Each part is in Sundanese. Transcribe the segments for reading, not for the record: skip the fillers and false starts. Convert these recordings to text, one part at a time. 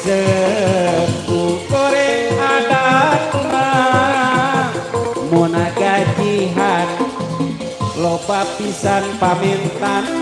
Resep ku goreng adatna mun gajihan loba pisan pamentana.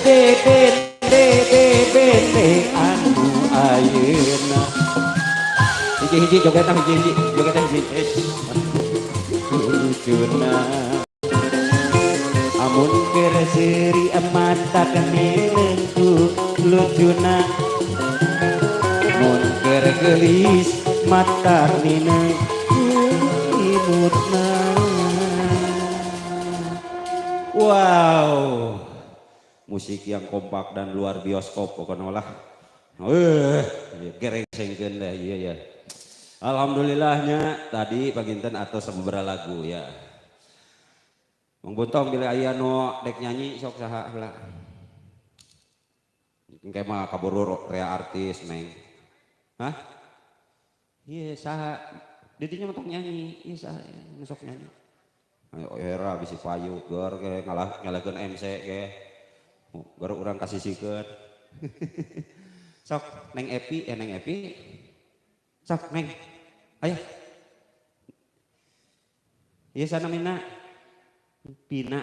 D D D D B T anu ayeuna. Hiji-hiji jogetan, hiji-hiji jogetan, hiji. Lucuna amun keur seuri mata kenentu lucuna, mun keur geulis mata nineng imutna. Wow, musik yang kompak dan luar bioskop pokoknya lah. Gerengsengkeun deh, iya ya. Alhamdulillahnya tadi paginten atau sababaraha lagu ya. Mang Buntong bila aya nu dek nyanyi sok saha heula. Engke mah kaburu rea artis neng. Hah? Iya saha? Didinya mah tong nyanyi, iya saha nu sok nyanyi. Ayo era bisi payu gor ke ngalah ngalahkeun MC ke. Baru urang kasisikeun. Sok Neng Epi, Neng Epi. Sok Neng. Ayo. Iya sana Mina. Pina.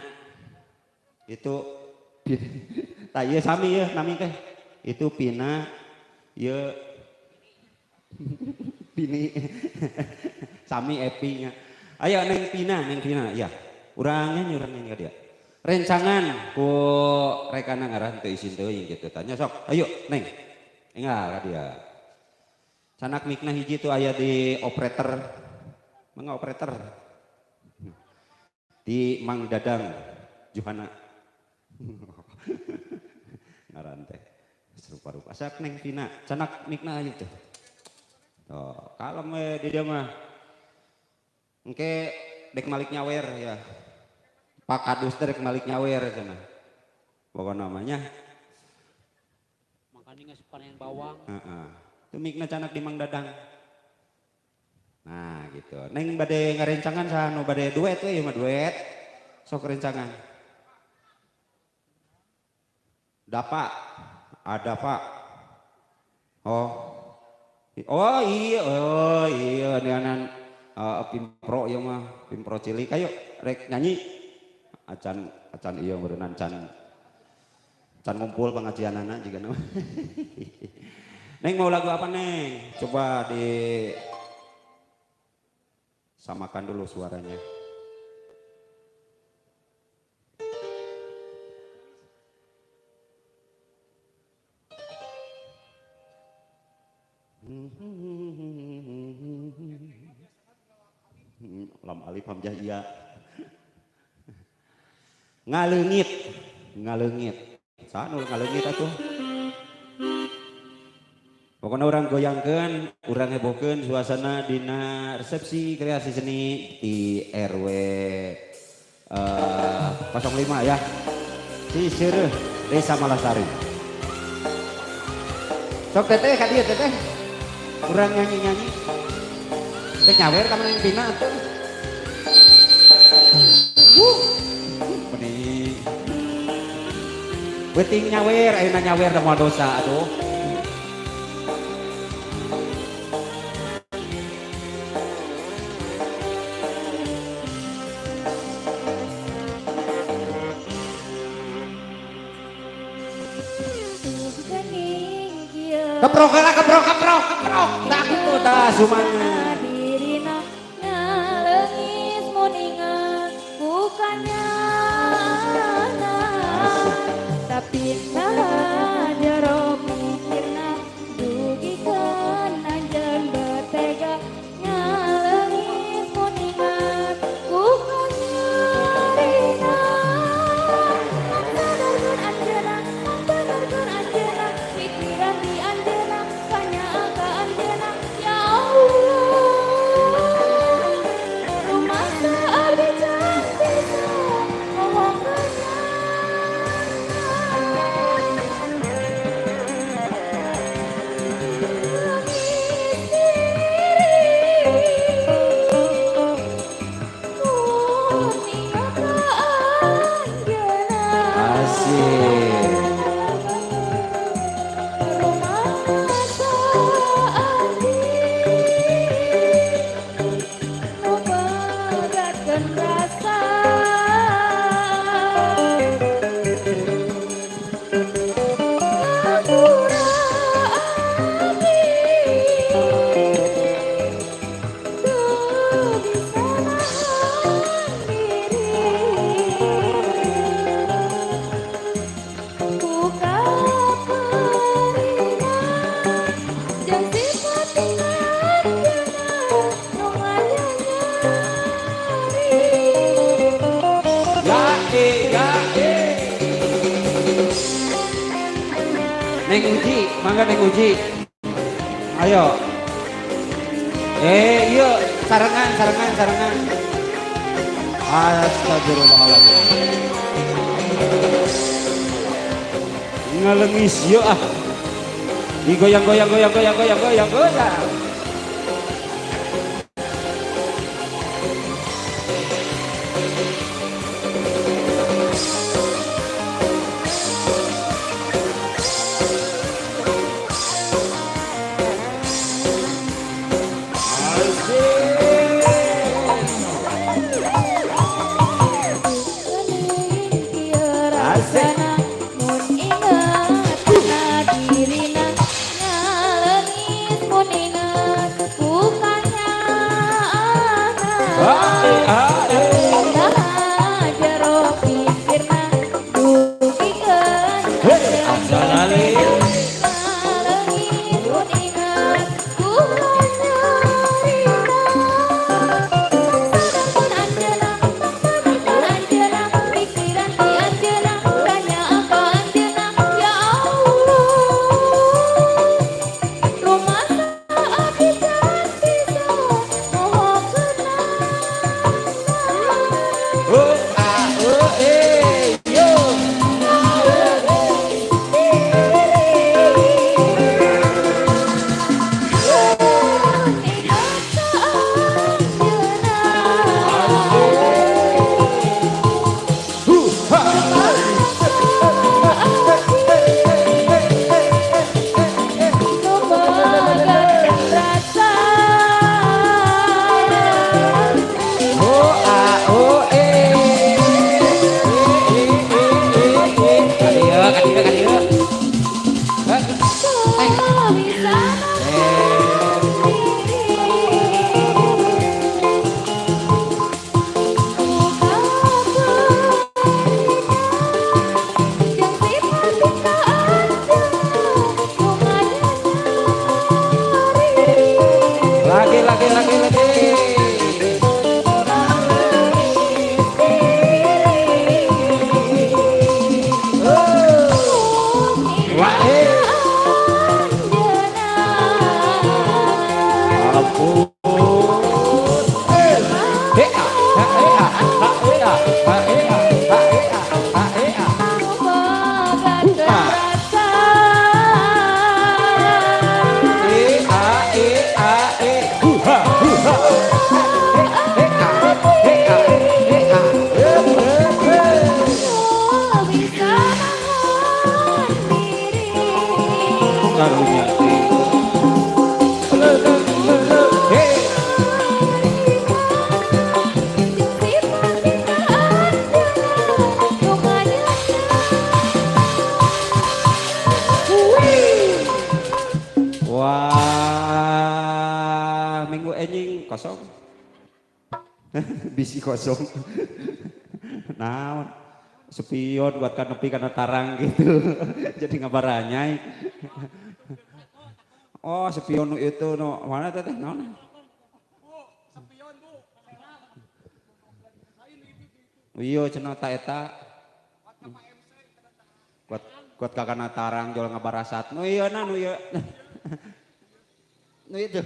Itu tah ieu sami ieu nami teh. Itu Pina ieu Pini. Sami Epi nya. Ayo Neng Pina, Neng Pina ya. Urang nyanyi, urang nyanyi ka dia. Rencangan ku rekana ngaran teu isin teuing kitu tanya sok. Ayo Neng. Enggal ka dia. Sanak mikna hiji tuh aya di operator. Mangga operator. Di Mang Dadang Johana. Ngaran teh serupa-rupa. Sak Neng Pina, sanak mikna aja tuh. Tuh, kalem we di dia mah. Engke dek malik nyawer ya. Pak Kadus teh dek malik nyawer cenah. Pokok namanya. Makanya geus panen bawang. Heeh. Itu mikna canak di Mang Dadang. Nah gitu. Neng bade ngarencangan saha nu bade duet we ieu mah duet. Sok rencangan. Dapa. Ada Pak. Oh. Oh iya, oh iya neanan pimpro ieu mah, pimpro cilik. Ayo rek nyanyi. Acan acan ieu meureunnan can can ngumpul pengajianana jiga nama. Neng mau lagu apa Neng? Coba di samakan dulu suaranya. Lam alif hamzah iya. Ngaleungit, ngaleungit. Saha nu ngaleungit atuh? Pokoknya urang goyangkeun, urang hebohkeun suasana dina resepsi kreasi seni di RW 05 ya. Ciseureuh, Desa Malasari. Sok teteh ka dieu teteh. Urang nyanyi-nyanyi. Teh nyawer ka mana yang tina atuh. Wuh. Meni. Beuting nyawer, ayeuna nyawer da moal dosa atuh. Keprok lah, keprok, keprok, keprok. Tak gitu dah semuanya. Dirina ngalengis muningan bukannya tapi nah jero pikirna dugikeun anjeun betega ngalengis muningan bukannya rina mangsadarkeun anjeunna mangsadarkeun anjeunna pikiran di anjeunna kanyaah ka anjeunna ya Allah rumasa abdi can bisa ngomongkeun. Asik. Ya eh, ya eh. Neng Uji, mangga Neng Uji. Ayo. Eh, iya, sarengan, sarengan, sarengan. Astagfirullahaladzim. Ngalengis yuk ah. Digoyang, goyang, goyang, goyang, goyang, goyang, goyang. Asik. Mun inget kana dirina ngalengis mun inget. kosong. Bisi kosong. Naon? Spion buat kanepi karena tarang gitu. Jadi ngabaranyai. Oh, spion itu no mana teh naon? Iya cenah ta eta. Kuat kuat kakana tarang jual ngabarasat. Nu ieu na nu ieu. Nu itu.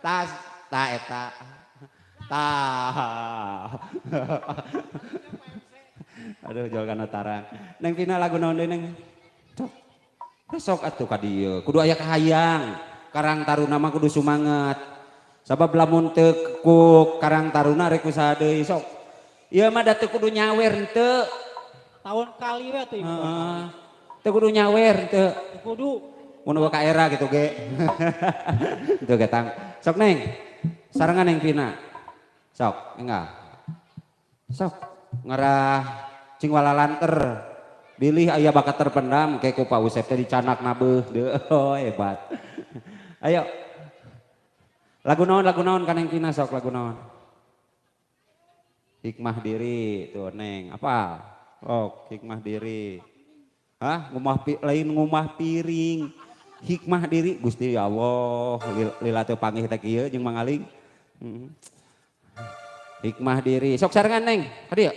Tas ta eta. Ta. Aduh jual kana tarang. Neng Vina lagu naon deui Neng? Cok. Sok atuh ka dieu. Kudu aya kahayang. Karang Taruna mah kudu sumanget. Sabab lamun teu ku Karang Taruna rek usaha deui sok. Ieu mah da teu kudu nyawer henteu. Tahun kali we atuh ieu. Heeh. Teu kudu nyawer henteu. Teu kudu. Mun eueuh ka era gitu ge. Henteu ge tang. Sok Neng. Sarengan Neng Vina. Sok, enggak. Sok ngerah cing walalanter. Bilih aya bakat terpendam ke ku Pak Usep teh dicanak nabeuh. Deuh, hebat. Ayo. Lagu naon ka Neng Vina sok lagu naon? Hikmah diri tuh Neng, apa? Oh, hikmah diri. Hah, ngumah lain ngumah piring. Hikmah diri Gusti ya Allah, lila teu panggih teh kieu jeung mangaling. Hikmah diri. Sok sarengan Neng, ka dieu.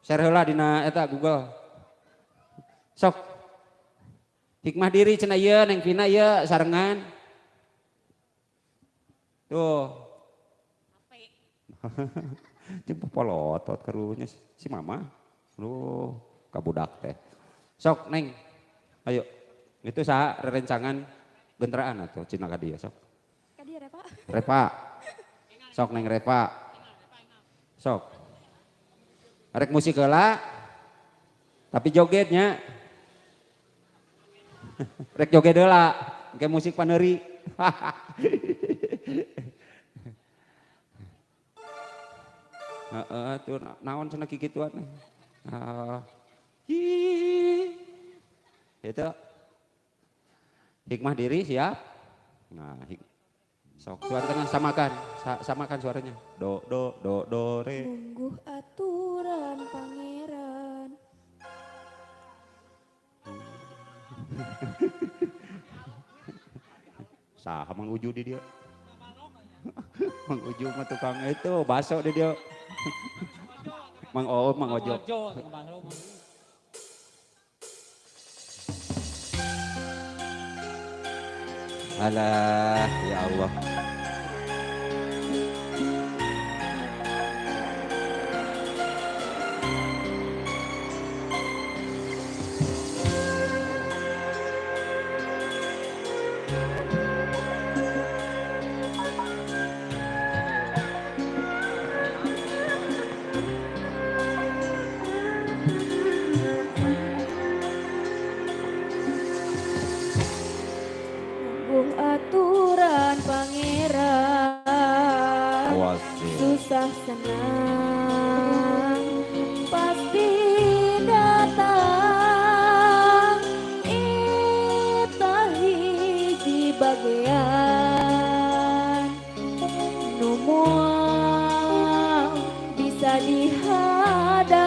Share heula dina eta Google. Sok. Hikmah diri cenah ieu Neng Vina ieu sarengan. Tuh. Jeung polotot karunya si mama. Lu kabudak teh. Sok Neng. Ayo. Itu saha rerencangan genteraan atuh cina ka dieu sok. Ka dieu Repa. Repa. Sok Neng Repa. Sok. Rek musik heula. Tapi jogetnya. Rek joget heula, engke musik paneuri. Heeh, tuh naon cenah kikituan. Itu hikmah diri siap. Nah, sok suara tengah samakan, samakan suaranya. Do do do do re. Mungguh aturan pangeran. Saha Mang Uju di dia. Mang Uju mah tukang itu baso di dia. Mang Oom, Mang Ojo. Alah, ya Allah. Aturan pangeran. Susah senang pasti datang. Eta hiji bagian nu moal bisa dihadang.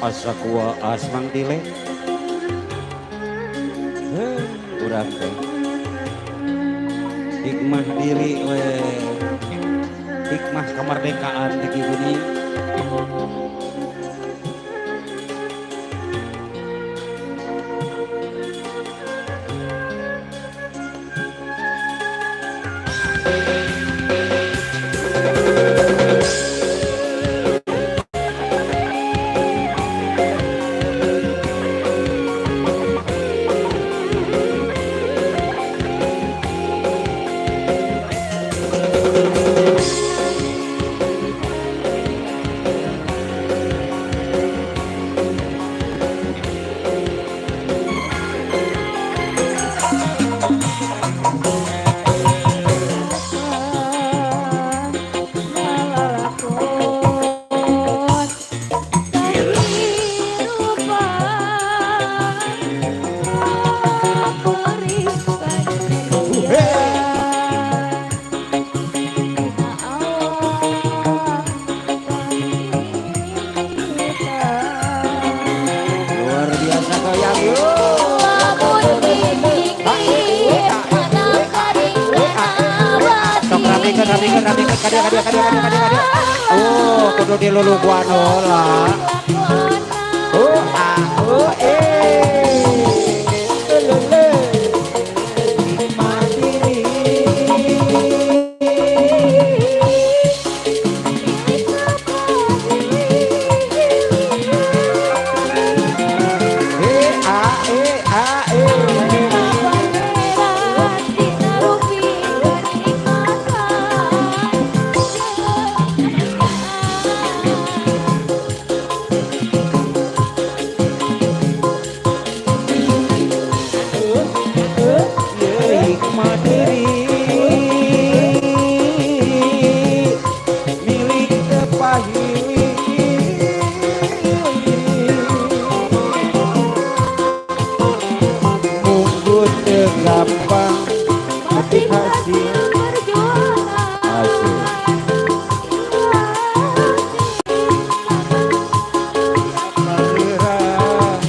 Asa kuaas Mang Tile. Heuh, urang teh. Hikmah diri we. Hikmah kemerdekaan teh kitu nih. Luar biasa goyang yuk. Sok ramekeun ramekeun ramekeun kadia kadia kadia kadia kadia kadia. Oh, kudu diluluguan heula. Oh, ah, oh, eh. Lele. Hikmah diri. E a e a e. Hikmah diri milik tepahili. Munggu teu gampang metik hasil. Hasil. Pangeran.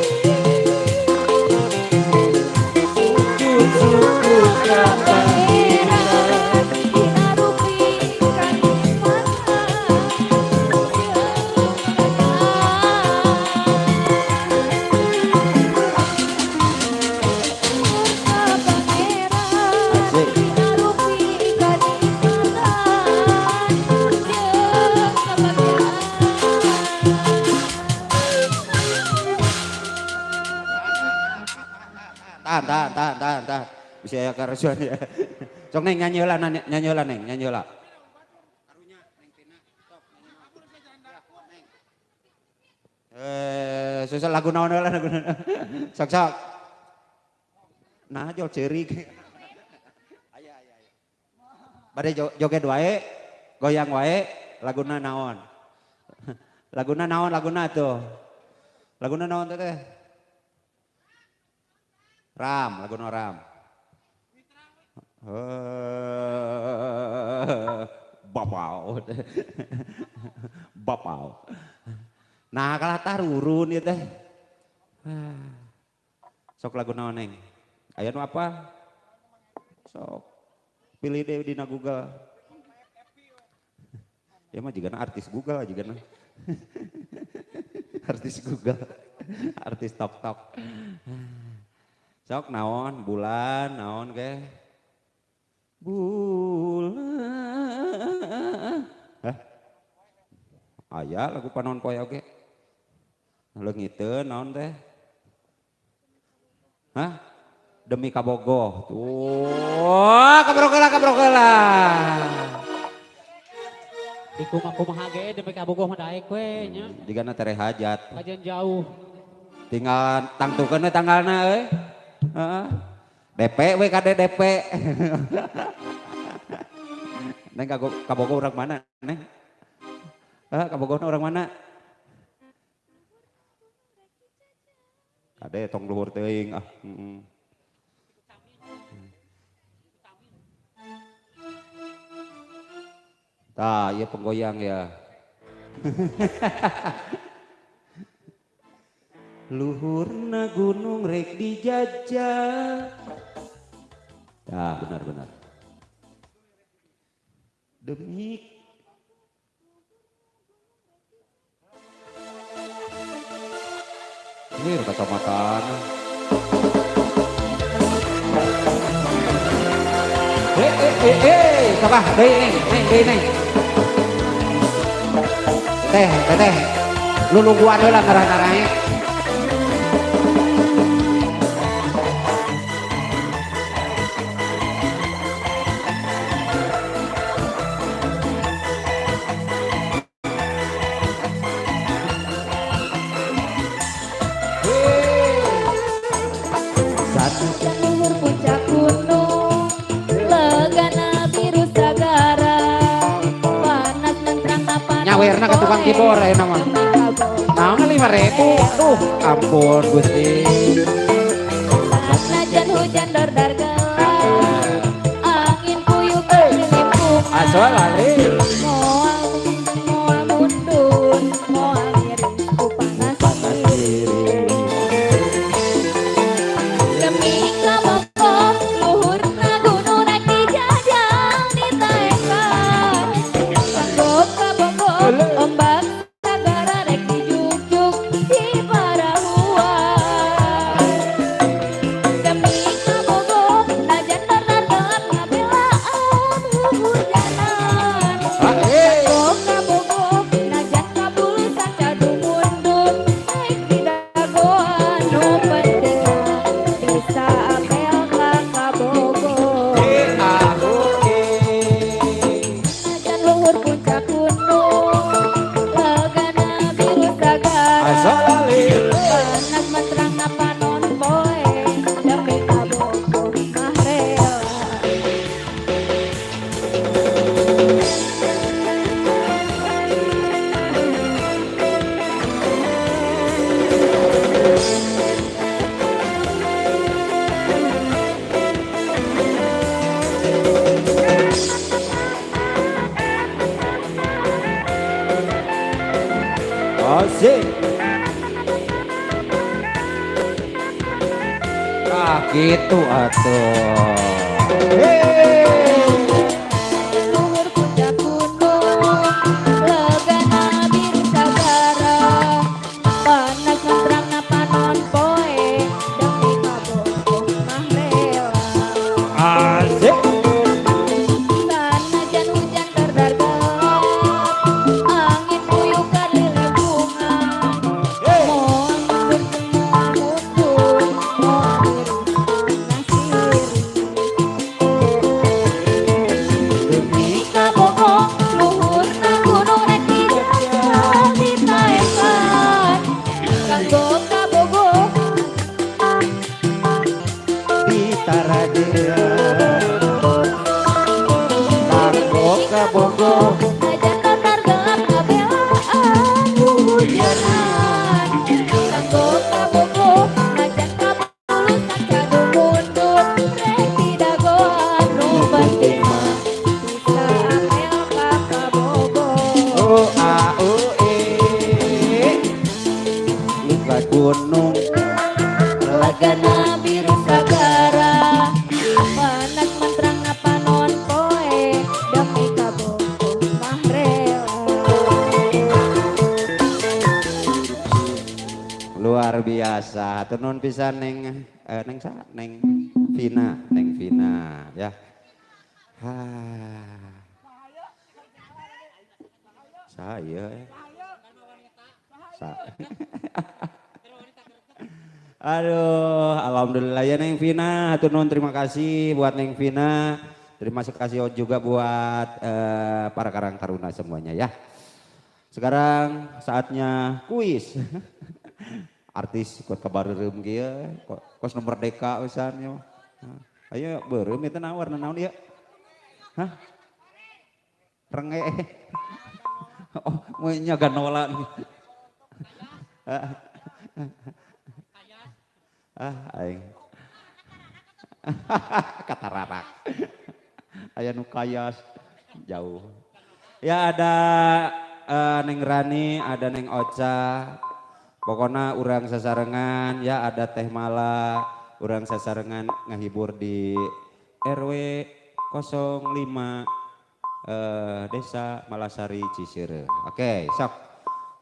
Suku Asik. Tahan, tahan, tahan, tahan, tahan. Bisa ya karusuhan ya. Sok neng nyanyi heula, nyanyi heula neng, nyanyi heula. Eh, susah lagu naon heula lagu naon. Sok sok. Nah, jol ceurik. Aya aya aya. Bade joget wae, goyang wae, laguna naon. Laguna naon laguna tuh. Laguna naon teh teh? Ram, laguna Ram. Bapau. Bapau. Nah, kalah tarurun ieu teh. Sok lagu naon neng? Aya nu apa? Sok pilih deh dina Google. Ya mah jigana artis Google jigana. Artis Google. Artis Tok Tok. Sok naon bulan naon ke? Bulan. Hah? Aya lagu panon poe oge. Leungiteun naon teh? Hah? Demi kabogoh. Tuh, kabrok heula, kabrok heula. Di kumaha ge demi kabogoh mah daek we nya. Jigana tere hajat. Kajian jauh. Tinggal tangtukeun we tanggalna euy. Heeh. DP we kade DP. Neng kabogoh urang mana neng? Hah, kabogohna urang mana? Kade tong luhur teuing ah. Tah, ieu penggoyang ya. Luhurna gunung rek dijajah. Tah, benar-benar. Demi ini kacamataan. Sabah, deui neng, deui neng. Teh, teh, lu nungguan heula ngarah-narae. Luhur puncak gunung, legana biru sagara, panas menterang napan. Nyawerna ke tukang kibor ayeuna mah. Naon 5.000? Aduh, ampun Gusti. Najan hujan dordar gelap, angin puyuh berlimpung. Asal lali. Moal moal mundur, moal miring ku panas diri. Demi kabogoh luhurna gunung rek dijajal ditaekan. Kanggo kabogoh ombak sagara rek dijugjug di parahuan. Demi kabogoh najan dordar gelap ngabelaan huhujanan. Kanggo kabogoh najan kabulusan cadu mundur rek didagoan nu penting bisa apel ka kabogoh. Najan luhur puncak gunung, legana biru sagara. Asal lali. Panas menterang napanon poe, demi kabogoh mah rela. Asik. Ah gitu atuh. Hey. Luhur puncak gunung, legana biru sagara. Panas menterang napanon poe, demi kabogoh mah rela. Asik. Sanajan hujan dardar gelap, angin puyuh kalilibungan. Moal mundur moal mundur, moal miring panas diri. Demi kabogoh luhurna gunung rek dijajal ditaekan. Kanggo kabogoh Di Taradea. Kanggo kabogoh najan dordar gelap ngabelaan huhujanan. Kanggo kabogoh najan kabulusan cadu mundur rek didagoan nu penting mah bisa apel ka kabogoh. O A O E. Luka gunung Legana biru sagara, panas menterang napanon poe, demi kabogoh mah rela. Luar biasa. Hatur nuhun pisan neng neng sa neng Vina, neng Vina ya. Ha. Saya Sa. Aduh, alhamdulillah ya Neng Vina, hatur nuhun terima kasih buat Neng Vina. Terima kasih juga buat para Karang Taruna semuanya ya. Sekarang saatnya kuis. Artis ikut kabareureum kieu, kos nu merdeka pisan ya. Ayo beureum ieu teh naon warna naon ieu? Hah? Renge. Oh, nya ganola nih. Ah, aing. Katararak. Aya nu kayas jauh. Ya ada Neng Rani, ada Neng Ocha. Pokoknya urang sasarengan ya, ada Teh Mala, urang sasarengan ngahibur di RW 05 Desa Malasari Ciseureuh. Oke, sok.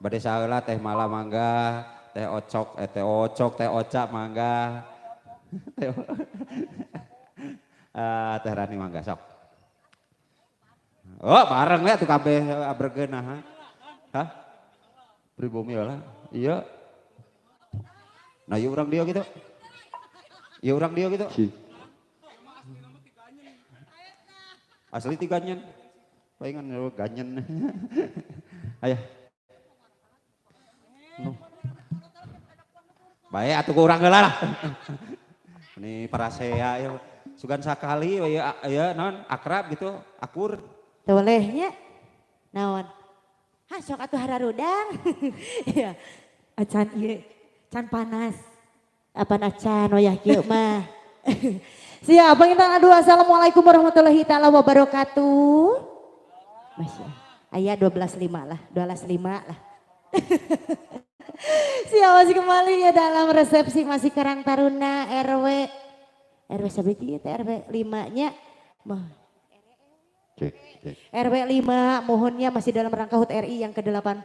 Bade saheula Teh Mala mangga, Teh Ocok, Teh Ocok, Teh Oca mangga. Teh Rani mangga sok. Oh, bareng ya tuh kabeh abregeun nah. Hah? Pribumi lah. Iya. Nah, iya urang dia gitu. Iya urang dia gitu. Asli tiga nyen. Palingan ganyen. Ayo. No. Baik atuh ku urang heula lah. Ini parasea ya. Sugan sakali ya, ya non akrab gitu, akur. Teu boleh nya. Naon? Hah, sok atuh hararudang. Iya. Acan ieu, can panas. Apan acan wayah kieu mah. Siap, panginten, aduh, assalamualaikum warahmatullahi taala wabarakatuh. Masya Aya 12.5 lah, 12.5 lah. Siap, masih kembali ya dalam resepsi masih Karang Taruna RW RW sabiji teh RW 5 nya. Cek, cek. RW 5 mohonnya masih dalam rangka HUT RI yang ke-80.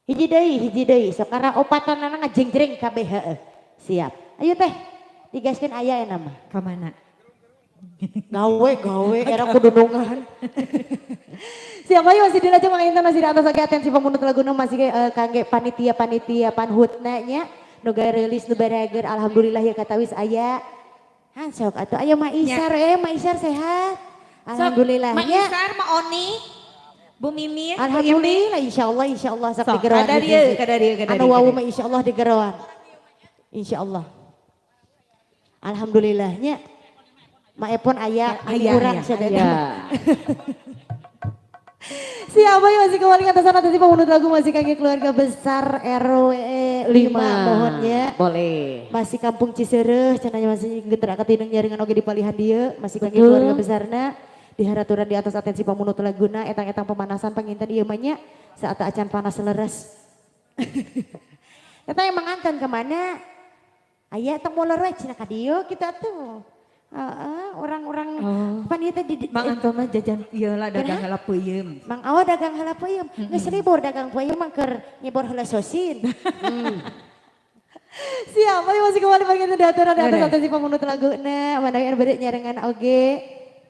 Hiji deui, hiji deui. Sekarang opatanana ngajenggreng kabeh heueuh. Siap. Ayo teh, digaskeun aya ya nama. Ka mana? Gawe, gawe, era kudunungan. Siap, ayo masih dilajeng manginten masih di atas lagi atensi pemunut laguna masih kangge panitia-panitia panhutna nya. Nu rilis nu barager alhamdulillah ya katawis aya. Han sok atuh aya Ma Isar, Ma Isar sehat. Alhamdulillah Ma nya. Isar, Ma Oni, Bu Mimin, Bu Imi. Alhamdulillah insyaallah insyaallah sok Sok, digeroan. kada dieu, kada dieu, kada Anu dieu, wau kada mah insyaallah digeroan. Insyaallah. Alhamdulillahnya. Ma Epon aya, Aya, kurang aya, sadaya. Aya. Siapa yang masih kembali ke atas atas pemunut lagu masih kangge keluarga besar RW 5 mohonnya. Boleh. Masih kampung Ciseureuh, cenah masih genterak katineng nyaringan oge di palihan dieu, masih kangge Betul. keluarga besarna. Diharaturan di atas atensi pamunut laguna etang-etang pemanasan panginten ieu mah nya saat acan panas leres. Eta emang anton kemana? Aya tong moler we cenah ka dieu kita tuh. Heeh, orang-orang pan ieu teh di Mang Anton mah jajan ieu lah dagang heula peuyeum. Mang Awa dagang heula peuyeum. Geus libur dagang peuyeum mah keur nyebor heula sosin. Siap, ayo masih kembali panginten diaturan di atas Boleh. atensi pamunut laguna, mana yang bade nyarengan oge.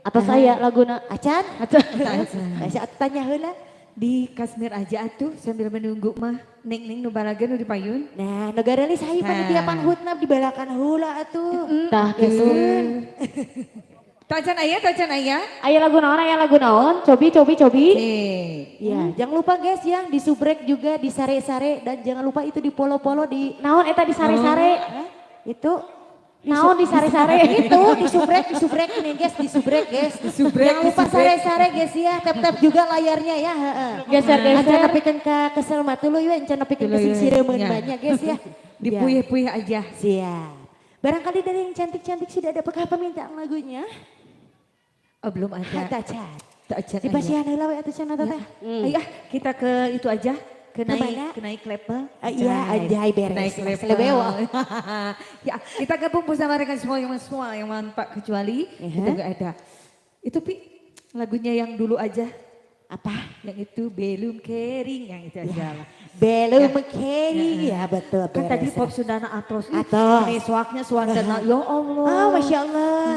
Atau saya laguna. Acan? Acan. Masih atuh tanya heula. Di Kasmir aja atuh sambil menunggu mah. Neng neng nu balaga nu di payun. Nah, negara rilis hayu panitia Nah. panghutna dibalakan heula atuh. Tah gitu. Tacan aya, tacan aya. Aya lagu naon, aya lagu naon? Cobi, cobi, cobi. Eh, Ya, jangan lupa guys ya, di subrek juga, di sare-sare dan jangan lupa itu di polo-polo di Naon eta di sare-sare? Hah? Itu Naon di sare-sare? Itu di subrek nih guys, di subrek guys. Disubrek, Jangan lupa disubrek. sare-sare guys ya, tap-tap juga layarnya ya, heeh. Geser-geser. Acan nepikeun ka kesel mah tuluy we, encan nepikeun ke Tuluy we, singsiremeun nya. banyak guys ya. Dipuyeh-puyeh aja. Siap. Barangkali dari yang cantik-cantik sudah ada apakah permintaan lagunya? Oh, belum ada. Tacan. Tacan Di aya. pasihan heula we atuh cenah teh. Ayo ah, kita ke itu aja. Ke Ke naik, mana? ke naik level. Ah, iya, Anjay. anjay, beres. Naik level. Selebewo. Ya, kita gabung bersama rekan semua yang semua yang manfaat kecuali itu enggak ada. Itu Pi, lagunya yang dulu aja. Apa? Yang itu belum kering, yang itu aja lah. Belum kering ya, betul. Kan tadi beres. pop Sundana atos. Atos. Ini soaknya suasana. Ya Allah. Ah, Masya Allah.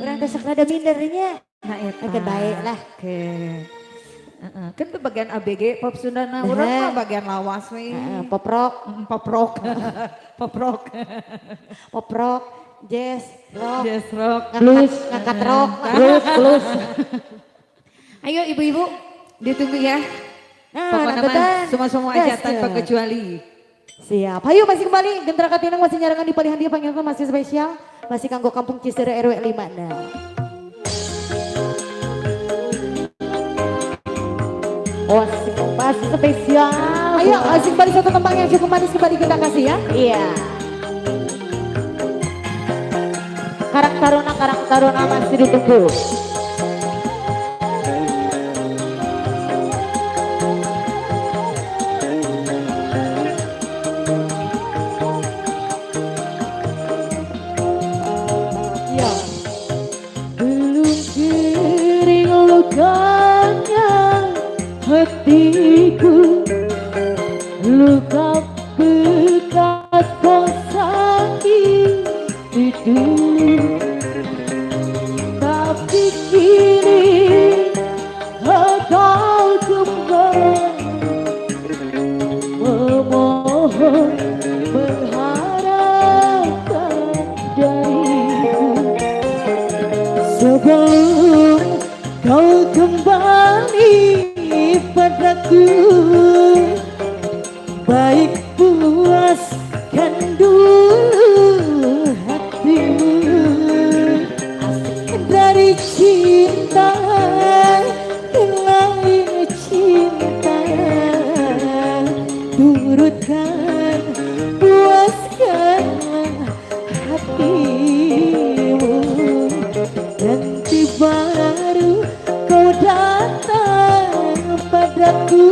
Urang teh sok rada mindernya. Nah, eta. Oke, baik lah. Oke. Heeh. Kan itu bagian ABG pop Sundana, urang mah bagian lawas we. Heeh, pop rock, Pop rock. Pop rock. Pop rock, jazz, rock, Jazz rock. blues, ngangkat rock, Blues, blues. Ayo ibu-ibu, ditunggu ya. Nah, Pokoknya mah nantetan. semua-semua aja Gas, tanpa ya. kecuali. Siap. Ayo masih kembali Gentra Katinang masih nyarengan di palihan dia panggilan masih spesial, masih kanggo kampung Ciseureuh RW 5. Nah. Oh, masih spesial. Ayo, asik kembali satu tembang yang cukup manis kembali kita kasih ya. Iya. Karang Taruna, Karang Taruna masih ditunggu. Iya. Belum kering lukanya hatiku, luka bekas kau sakiti dulu. Tapi kini engkau kembali memohon mengharapkan dariku. Sebelum kau kembali padaku, baik puaskan dulu hatimu dari cinta ke lain cinta. Turutkan, puaskanlah hatimu, nanti baru kau datang padaku.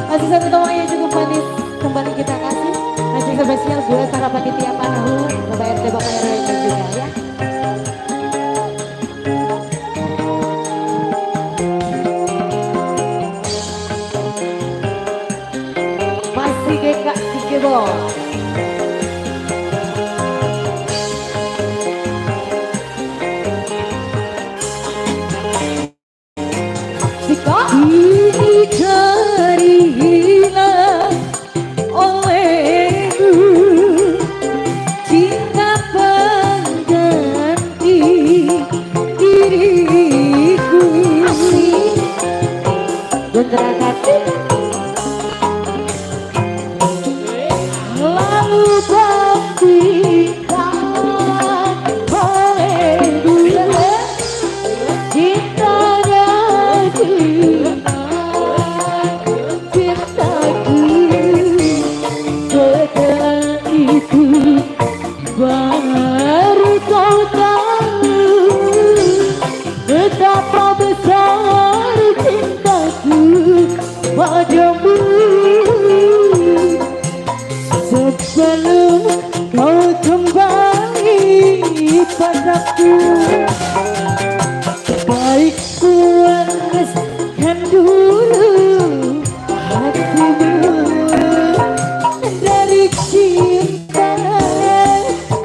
Masih satu teman yang cukup manis kembali kita kasih. Masih spesial buat para panitia Panahu, Bapak RT, Bapak RW juga ya. Masih GK Digebo. Siko ini carilah olehmu cinta pengganti diriku. Asik. Gondrakan. Lalu buktikan olehmu cintanya dengan cintaku. Setelah itu baru kau tahu betapa besar cintaku padamu. Sebelum kau kembali padaku, baik puaskan dulu hatimu dari cinta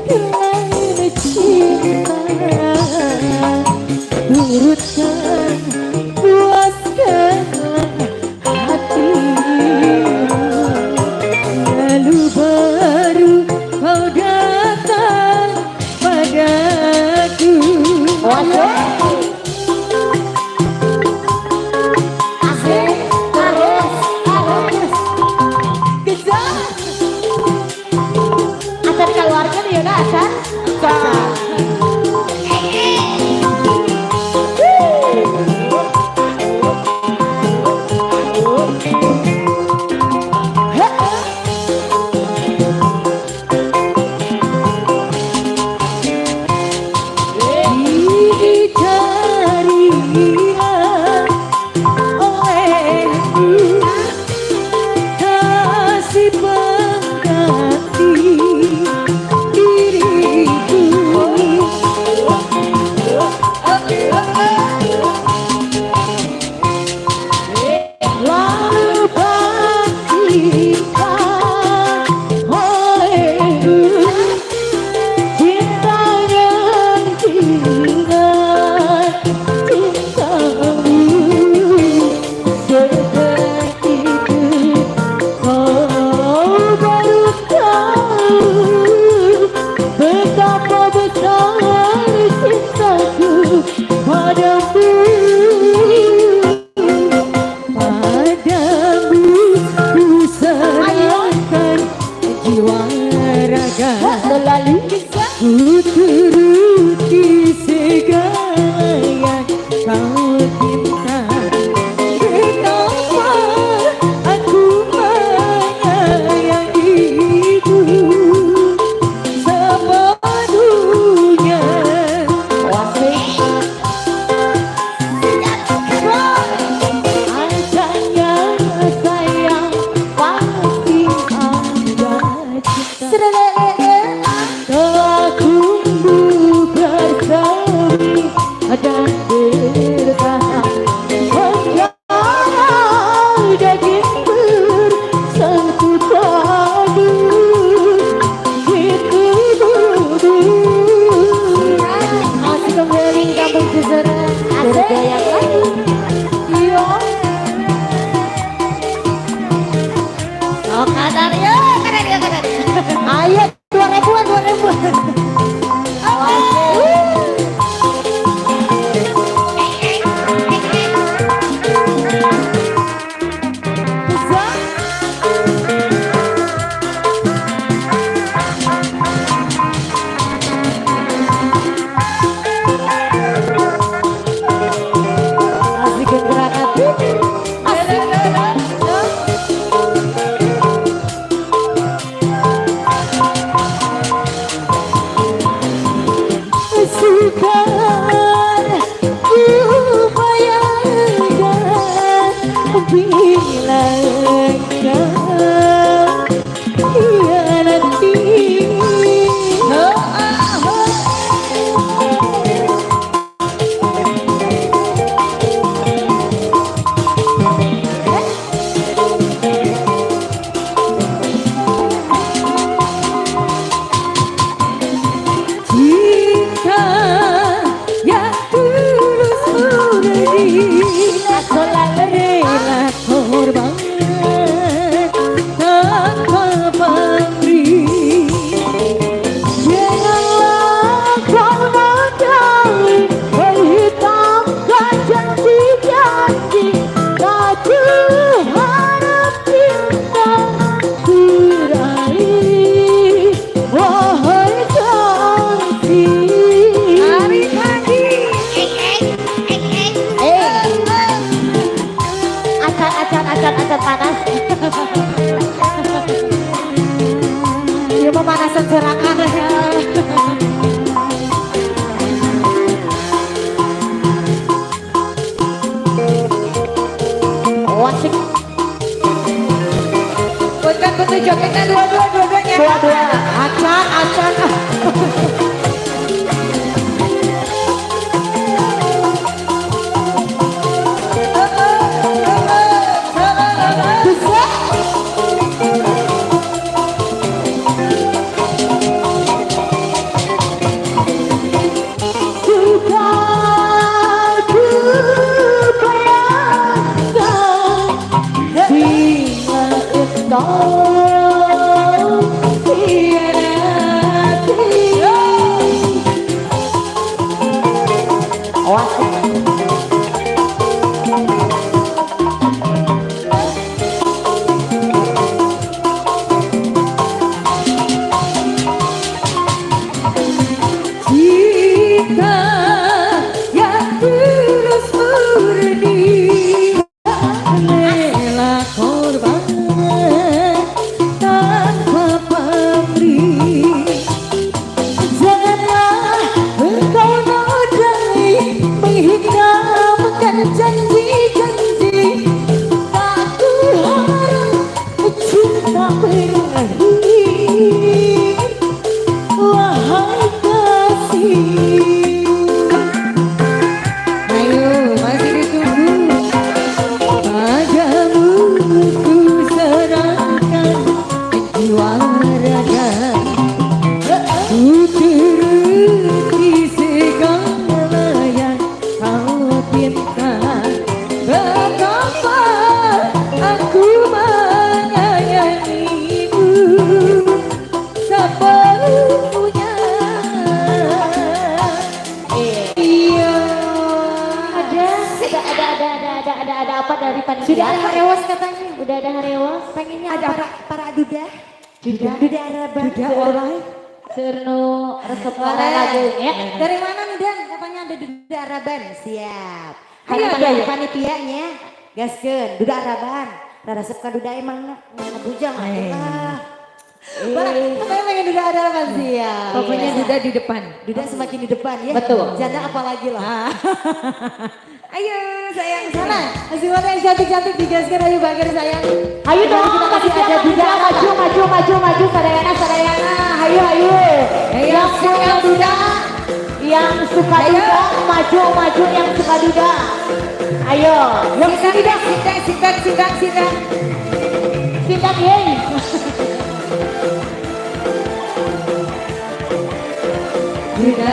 ke lain cinta. Turutkan, puaskanlah hatimu, lalu baru kau datang padaku. Asik. Terus. Terus. Kejar. Acan keluarga nih Yuna, Acan. Ini carilah olehmu kasih pengganti diriku. Lalu buktikan olehmu cintanya dengan cintamu. Setelah itu kau baru tahu betapa besar cintaku padamu. Padamu ku serahkan jiwa raga, ku turuti segala yang kau minta. Sudah ada harewas katanya. Udah ada harewas. Pengennya ada para duda. Duda. Duda Araban. Duda oleh. Serno resep lagunya. Dari mana nih Dan? Katanya ada Duda Araban. Siap. Hari panitianya. Gaskeun Duda Araban. Resep ka duda emang bujang atuh. Pokoknya pengen Duda Araban siap. Pokoknya Duda di depan. Duda semakin di depan ya. Betul. Janda apalagi lah. Ayo sayang sana. Semuanya yang cantik-cantik digaskan ayo bager sayang. Ayo dong kita kasih ada Duda maju maju maju maju sadayana sadayana. Ayo ayo. Yang suka duda, yang suka duda maju maju yang suka duda. Ayo. Yang suka sindang sindang sindang sindang. Sindang yeay. Duda.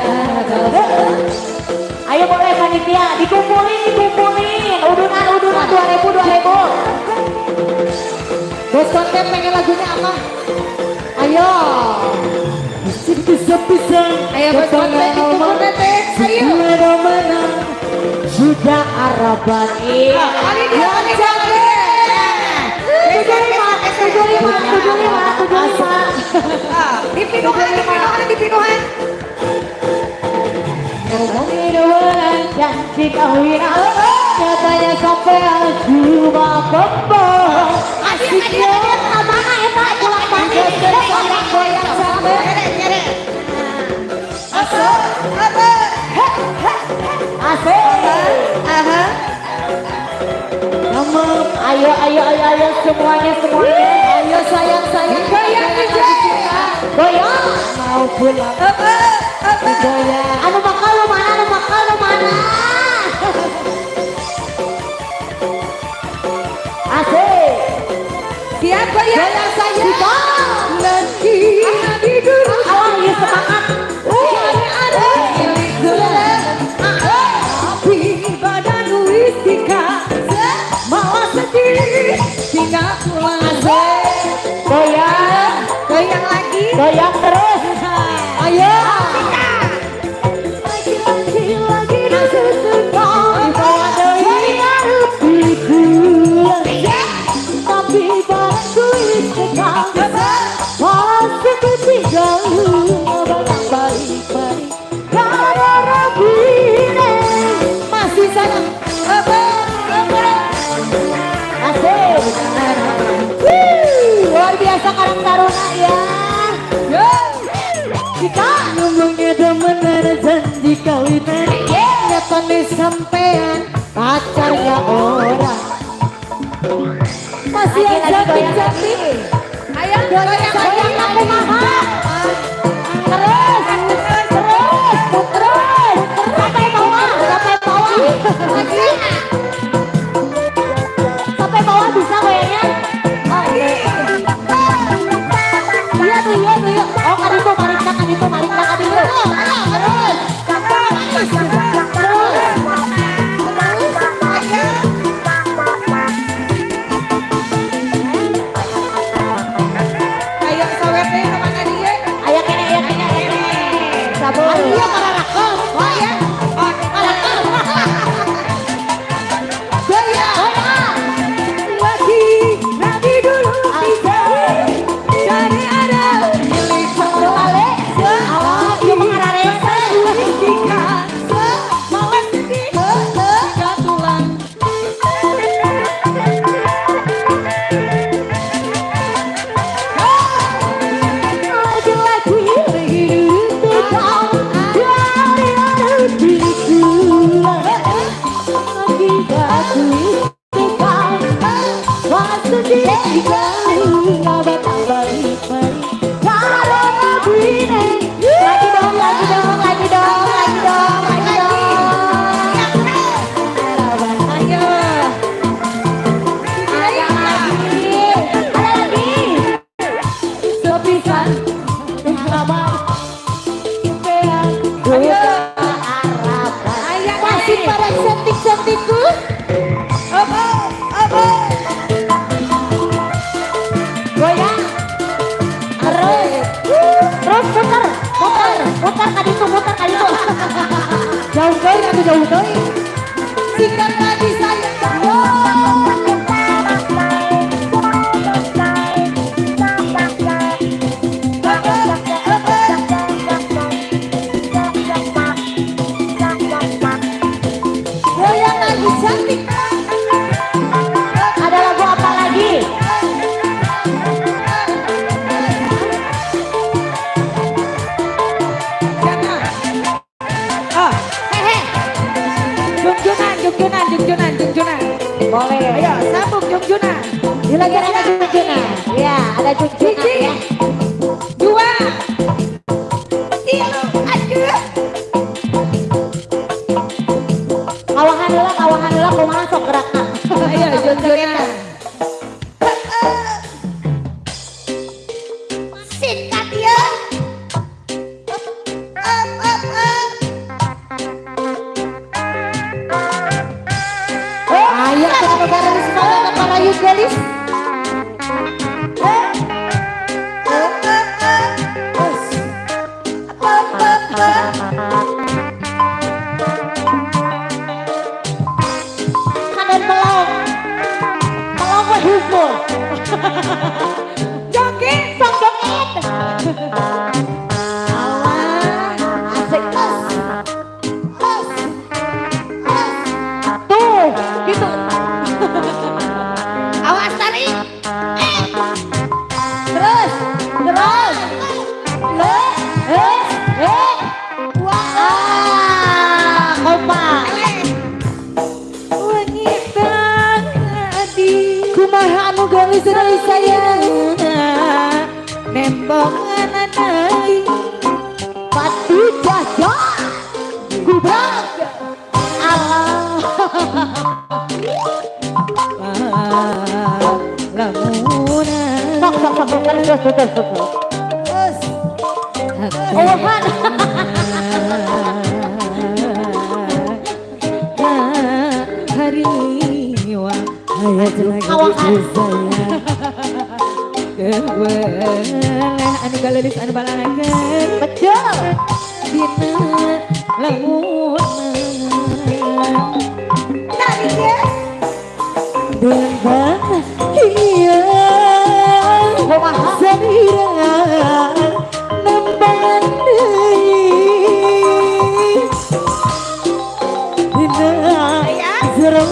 Ayo boleh panitia, dikumpulin, dikumpulin, udunan, udunan, 2000, 2000. Bos konten pengen lagunya apa? Ayo. Sepisan. Ayo bos pengalaman. Ayo. Mana sudah Araban. Iya. Kali dia kali dia. 75, 75, 75, 75. Di pinuhan, di pinuhan, di pinuhan. Ngomongin janji kawin, katanya sampai cuma bohong. Asiknya mana eta pulang balik. Goyang sampai. Asik. Aha. Ayo, ayo, ayo, ayo semuanya, semuanya. Ayo sayang, sayang. Goyang aja. Goyang. Mau pulang. Goyang. Anu bakal lu mana? Anu bakal lu mana? Asik. Siap goyang. Goyang sayang. Nanti tidur. Alah, ya semangat. Tapi badan wistika malah sedih tinggal pulang. Goyang. Goyang lagi. Goyang terus. Ayo. Lagi-lagi Tapi badanku istiqomah. Masih ketinggalan balik-balik. Masih sayang. Asik. Wuh, luar biasa Karang Taruna ya. Kita ngomongnya demen ada janji kawinan. Nyatane sampean pacarnya orang. Masih yang cantik-cantik. Ayo goyang, Goyang aku mahal. Terus, terus, terus. Sampai bawah, sampai bawah. Lagi. Sampai bawah bisa goyangnya. Oh, iya tuh, iya tuh, iya. Oh, kan itu, marik kan itu, marik kan itu. Terus, terus. Ayo sawetnya kemana dia? Ayo kene, ayo kene, ayo kene. Sabun. Iya, para rakel. Oh ya. Oh, Rakel. goyang. Goyang. Lagi nanti dulu kita cari ada milik Balik. Alah, ieu mah ngararese. Wistika malah sedih tinggal tulang. Lagi-lagi hidup dari hatiku. Lagi batu istiqomah. Masih Lagi dong, lagi dong, lagi dong, lagi dong, lagi dong. Ayo. Ada lagi, ada lagi. Sepisan lama Ayo. Araban. Ayo. masih pada cantik-cantikku. Apa? Apa? Goyang. Terus, terus putar, putar, putar kali itu, putar kali itu. Jauh kali aku jauh kali. Singkat lagi sayang. Goyang lagi cantik. Ada lagu apa lagi? Jangan. Ah, hehe. Jungjunan, jungjunan, jungjunan, jungjunan. Boleh. Ayo, sambung jungjunan. Lagi ada junjunan. Ya, ada junjunan Hiji, ya. dua, tilu, aduh. Kawahan heula, kawahan heula kumaha sok gerakna. Ayo, jungjunan. Singkat ya. Up, up, up. Ayo kita bareng semangat para yugalis. Up, up, up. Apa? Kanan melong. Melong we hukum. Joget. Sok joget. Alah, asik tes. Tes. Tes. Tuh, gitu. Awas tarik. Terus, terus. Le, eh, Wah, ah, kompak. Wengi tadi. Kumaha anu geulis deui sayang. Nembongan deui. Pati jaja. Gubrak. Allah. Lamunan. Sok, sok, sok, sok. Terus, terus, terus, terus. Terus. Owahan. Hariwa Awahan. Keweleh anu galelis anu balangkeun Betul. dina lamunan. Tarik ya. Bentang iya Kumaha? salira nembangan deui dina jero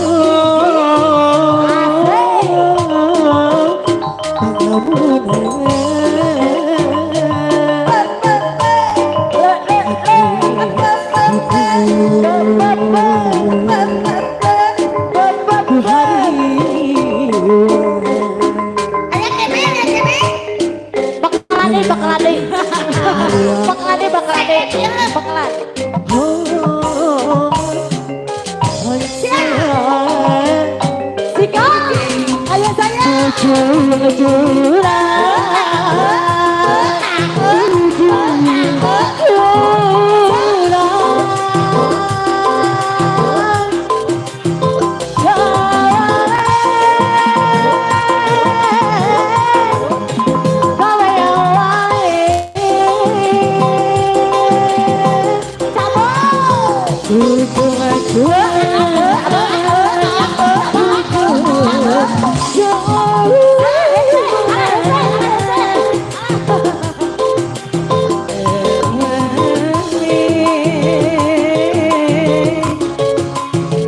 Bakalan deh, bakalan deh. Bakalan deh, bakalan deh. Bakalan. Sikat. Ayo saya.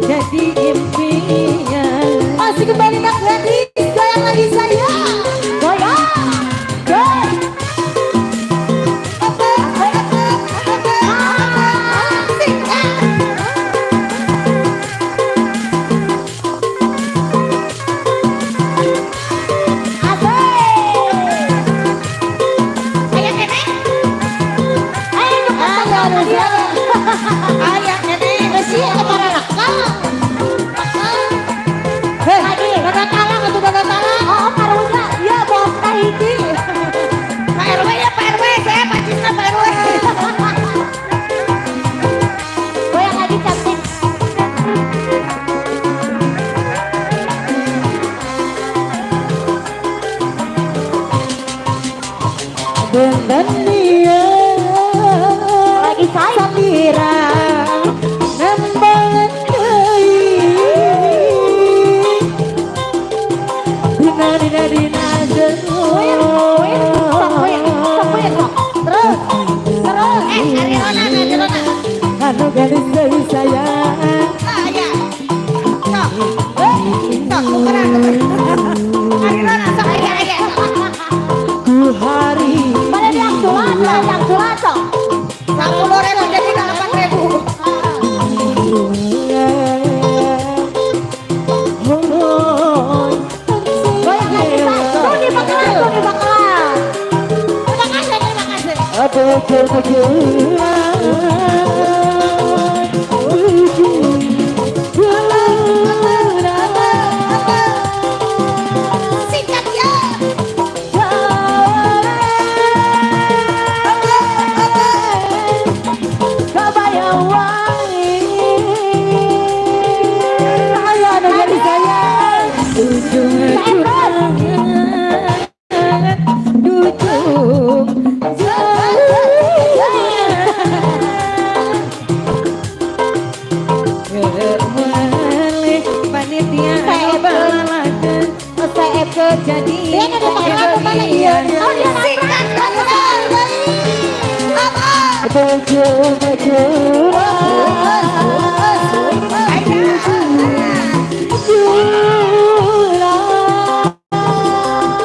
Jadi impian. Masih kembali nak gadis, goyang lagi saya. Goyang. Goyang. Hei, nana talang atau nana talang? Oh, karunya. Ya, bos hiji. Pak RW ya Pak RW, saya pacisna Pak RW. Goyang lagi cantik. Benten dia Lagi saya. salira nembangan deui. Dina dina dina jero. Goyang, goyang, sok goyang, sok goyang, sok. Terus, terus. Ari Rona, Ari Rona. Anu gadis deui sayang. Ah, ya. Sok. Sok, tukeran, tukeran. Ari Rona, sok, aya, aya. Ku hari Pada diangsulan, pada diangsulan, sok. 10.000 jadi 8.000. Goyang lagi, Say. Tuh di bakalan, tuh di bakalan. Terima kasih, terima kasih. Singkat ya. Ujung jauh.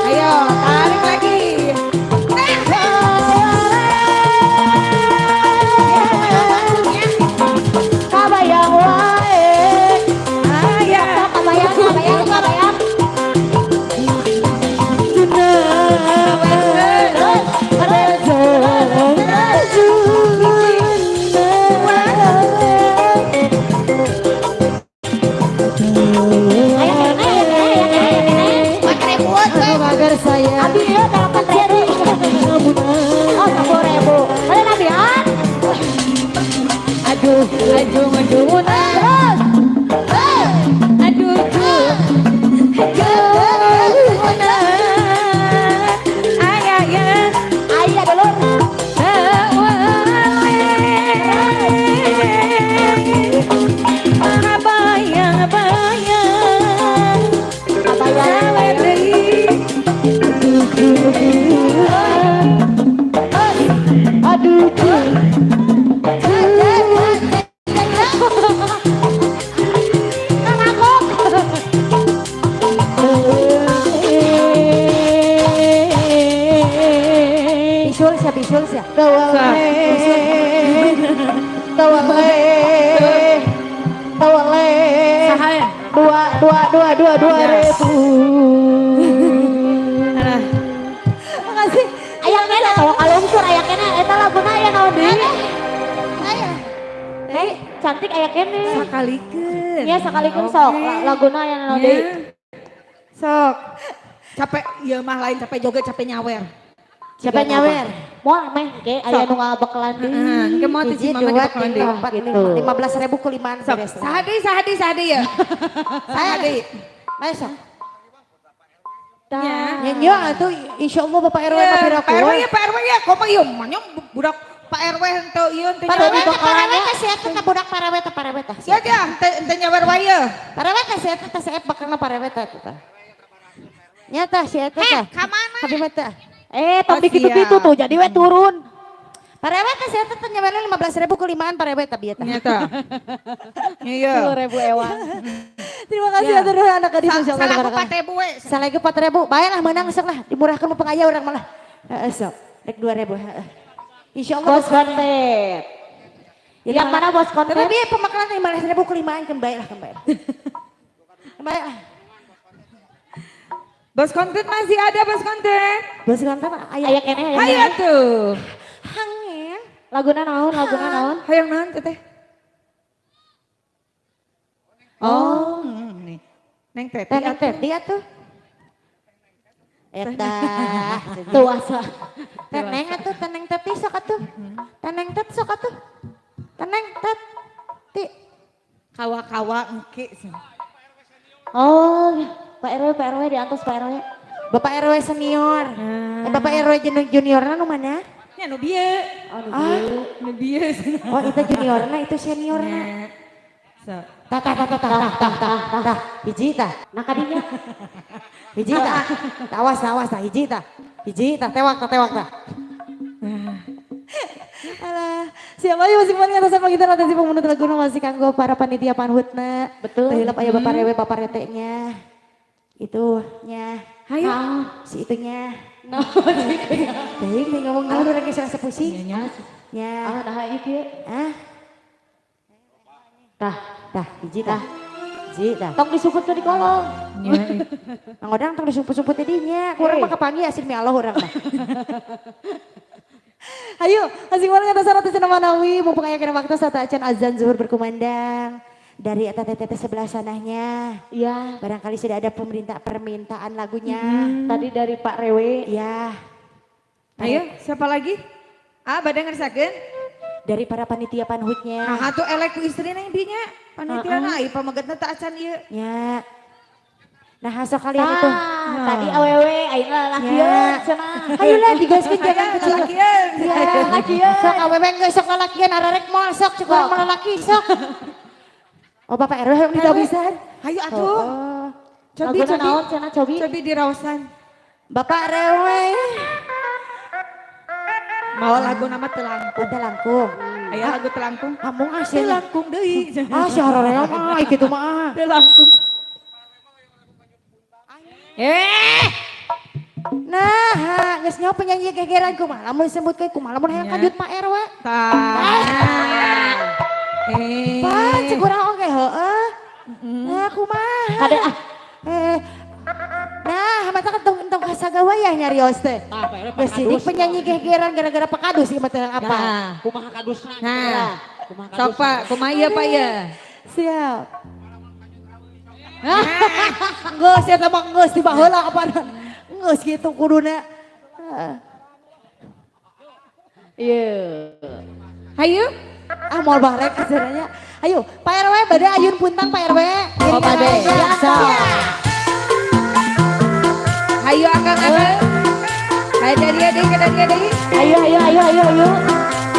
Ayo, tarik lagi. Kabayang wae. Aya. Kabayang, kabayang, kabayang. Ayo kene, ayo kene, ayo kene. Agar saya Abi ya 8.000. Oh, 10.000. Ada nabihan? Aduh, aduh, aduh, Terus. Aduh, aduh, aduh, ayah, ya, Ayah dulur. Kabayang, bayang, Kabayang. Aduh, Pisul sia, pisul sia. Tawale, Sahaya. 2, 2, 2, 2, 2 ribu. Alah. Makasih. Aya kene tawa kalungsur aya kene eta laguna aya naon deui? Hei, cantik aya kene. Sakalikeun. Ya sakalikeun sok laguna aya naon deui? Sok. Capek ieu mah lain capek joget, capek nyawer. Siapa nyawer? Moal meh ge aya nu ngabekelan deui. Heeh, engke moal teh si Hiji, mama dua, dibekelan tiga, deui. empat, Gitu. lima, 15.000 kulimaan Sok, beres. saha deui, saha deui, saha deui ya? Saha deui? Besok. Ya. Nyanyi atuh insyaallah Bapak RW Ya, tapi Pak RW ya, Pak RW ya, komo ieu mah nya budak Pak RW henteu ieu henteu Pak nyawer. RW Parawet teh sia teh budak parawet teh parawet teh. Sia dia henteu henteu nyawer wae ye. Parawet teh sia teh sia bakalna parawet teh teh. Nyata sia teh. Heh, ka mana? Abi mah teh. Eh, tong Oh, dikitu-kitu siap. tuh jadi we turun. Parawet teh sia teh nyawerna 15.000 kulimaan parawet teh bieu teh. Nyata. Iya. 10.000 ewang. Terima kasih Ya. atur nuhun anak gadis insyaallah Salaku tabarakallah. 4.000 we. Salagi 4.000, bae lah menang sok lah, dimurahkan mu pengaya orang malah. Heeh sok, rek 2.000 heeh. Insyaallah Bos konten. Yang mana bos konten? Tapi bieu pemakalan 15.000 kelimaan kembali lah kembali. Kembali lah. Bos konten masih ada bos konten. Bos konten aya Aya kene aya. Hayo kene. tuh. Hangen. Laguna naon, laguna naon? Hayang naon teteh? Oh, nih. Neng Teti. Teh Neng Teti atuh. Eta. Tuh asa. Teneng atuh, teneng teti sok atuh. Teneng tet sok atuh. Teneng tet. Ti. Kawa-kawa engke. Oh, Pak RW, Pak RW diantos Pak RW. Bapak RW senior. Eh, Bapak RW juniorna nu mana? Nya nu bieu. Oh, nu Ah. bieu. Nu bieu. Oh, itu juniorna, itu seniorna. Nya. So. Tah tah tah tah tah tah tah tah. Hiji tah. Nah kadinya. Hiji tah. Tah, awas tah, awas tah, hiji tah. Hiji tah, tewak tah, tewak tah. Alah, siapa aja masih paling atas apa kita nanti pemunut lagu masih kanggo para panitia panhutna. Betul. Teh hilap aya bapak rewe bapak rete-nya. Itu nya. Hayo. Si itunya. Nah, Teuing teh ngomong naon urang geus rasa pusing. Nya. Nya. ah, nah ieu kieu. Ah, Tah, tah hiji tah. Hiji tah. tong disuput ke di kolong. Nya. Mang Odang tong disumput-sumput dinya. Kurang mah kapanggih asin mi Allah urang mah. Ayo, asing banget atas syarat cenah manawi, mumpung aya kana waktu saat acan azan zuhur berkumandang dari eta teteh sebelah sananya. Iya, Barangkali sudah ada pemerintah permintaan lagunya. tadi dari Pak Rewe. Ya, Ayo, siapa lagi? Ah, bade ngersakeun? dari para panitia panhutnya. Nah, atuh elek ku istrina yang dinya. Panitia na ieu pamegetna teu acan ieu. Ya. Nah, sok kalian itu. Tah, tadi awewe ayeuna lalakian Ya. cenah. Ayolah digaskeun jangan Ayo, kecil. lalakian. Ya, lalakian. Sok awewe geus sok lalakian ararek moal sok cek urang mah lalaki sok. Oh, Bapak RW yang ditabisan. Hayu atuh. Oh. Cobi, Laguna cobi. naon cenah cobi? Cobi diraosan. Bapak RW. Mau lagu nama Telangkung. Oh, Telangkung. Aya lagu Telangkung. Amung ah sia. Telangkung deui. Ah sia hoream mah kitu mah. Telangkung. Eh. Nah, geus nyaho penyanyi gegeran kumaha lamun disebutkeun kumaha lamun hayang kanjut Pak RW. Tah. Eh. Pan cek urang oge heueuh. Nah, kumaha? Kade ah. Nah, mata kan tong kasagawa ya nyarios teh. Geus sidik penyanyi gegeran gara-gara Pak Kadus ieu mah teh apa? Nah, kumaha kadusna? Nah. Sok Pak, kumaha ieu Pak ya? Siap. Geus eta mah geus di baheula kapan. Geus kitu kuduna. Ieu. Hayu. Ah moal barek acaranya. Ayo, Pak RW bade ayun puntang Pak RW. Oh, bade. Hayu akang akang. Hayu dari deui ka dari deui. Ayo ayo ayo ayo ayo.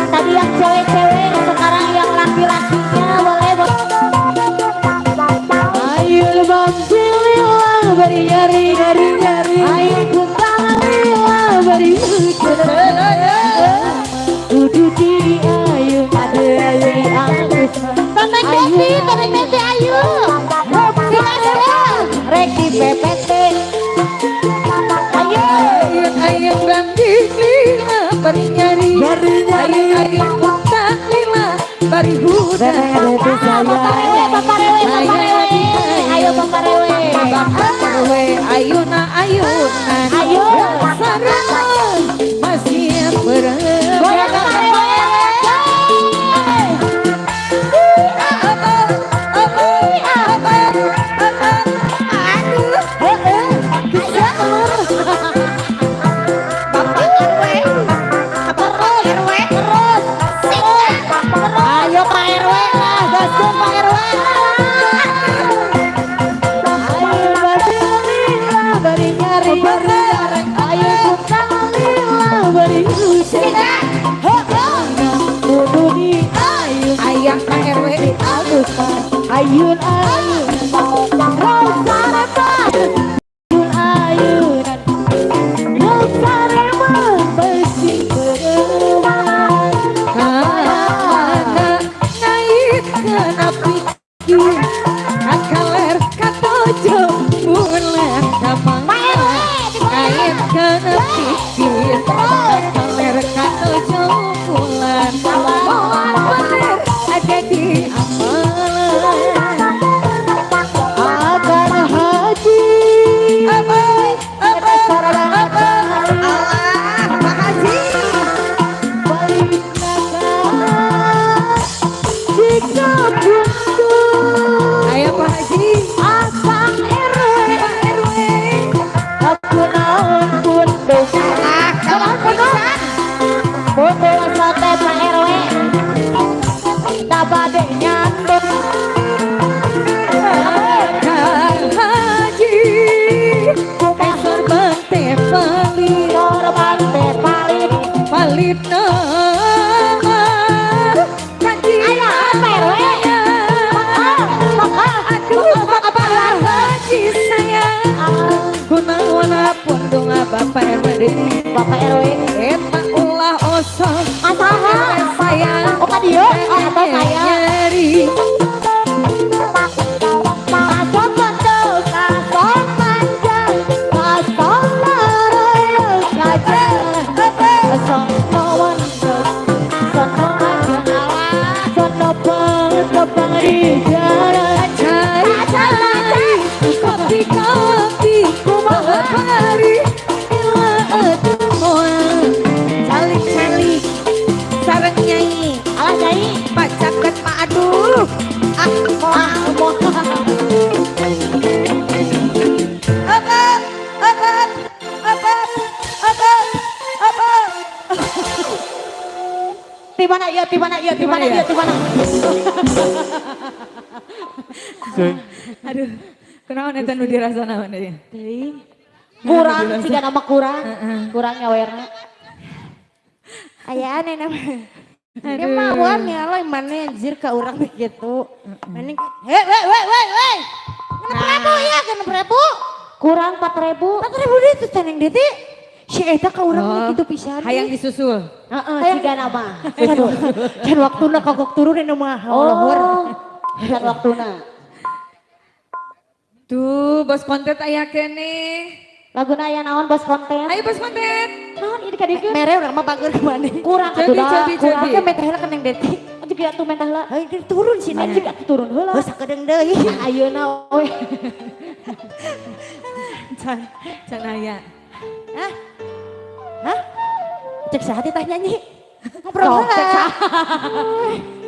Tadi yang cewek-cewek, sekarang yang laki-lakinya boleh boleh. Ayo lebam sililah bari nyari nyari nyari. Ayo puntang lila bari kudu di ayo ade ayo agus. Tonton Devi, tonton Devi ayo. Silakan. Rek di PPT. Ayo. Ayo bang lila bari nyari. Bari nyari. Ayo puntang lila bari huda. Bapak Rewe, Bapak Rewe, Bapak Rewe. Ayo Bapak Rewe. Bapak Rewe, ayuna ayuna. Ayo. Sarang masih berang. Goyang Bapak Rewe. Ayo Pak RW lah, gaskeun Pak RW. Ayo bari lila bari nyari. Ayo puntang lila bari hujan. Kudu di ayun Ayah Pak RW. agus ayun ayun. Rosa rema ayun ayunan. Rosa rema besi bereman. Kamana naik kena pikir kakaler katojo bulan kamana naik kena pikir kakaler katojo bulan moal bener ada di amalan Akan haji. apa apa apa Allah Pak Haji Balik jika buntu ayo Pak Haji Akang RW Pak RW aku naon pundung ah kalau pingsan Pundung sate Pak RW. Tak bade nyandung. Kang Haji sorban teh palit Sorban teh palit. palit nama kanji Ayo, Pak RW. Aduh Bapak Haji sayang kunaon pundung Bapak RW deui Bapak RW. Eta ulah osok Asaha. sayang Oh, ka dieu? Oh, atau saya. nyari Kasok betul, kasok panjang, kasok laraya kaca. Sono wandel, sono aja, sono banget di jalan. Cari cari kopi kopi bari ila aduh moal calik calik sareng nyanyi Alah nyai, Pak Caket Pak aduh ah moal moal. apa apa apa apa apa Di mana iya, di mana iya, di mana iya, di mana. Aduh, kunaon eta nu dirasa naon ieu? Teuing. Kurang, jika nama kurang, kurang nyawerna. Aya aneh nama. Dia mah wan ya lo mana anjir ka urang teh gitu. Mending hei weh weh weh weh. 6.000 ya, 6.000. Kurang 4.000. 4.000 deui tuh teneng deui. Si eta ka urang mah kitu pisan. Hayang disusul. Heeh, siga nama. Can waktuna kagok turun anu mah. Oh. Can waktuna. Tuh, bos konten aya keneh. Laguna aya naon bos konten? Ayo bos konten. Naon ini kadiekeun? Mere urang mah bager ka maneh. Kurang atuh da. Kurang ke menta heula ka Neng Deti. Juga atuh menta heula. Hayu turun sini. Juga atuh turun heula. Heuh sakedeung deui. Ayeuna we. Can can aya. Hah? Hah? Cek saha teh tah nyanyi? Ngobrol heula.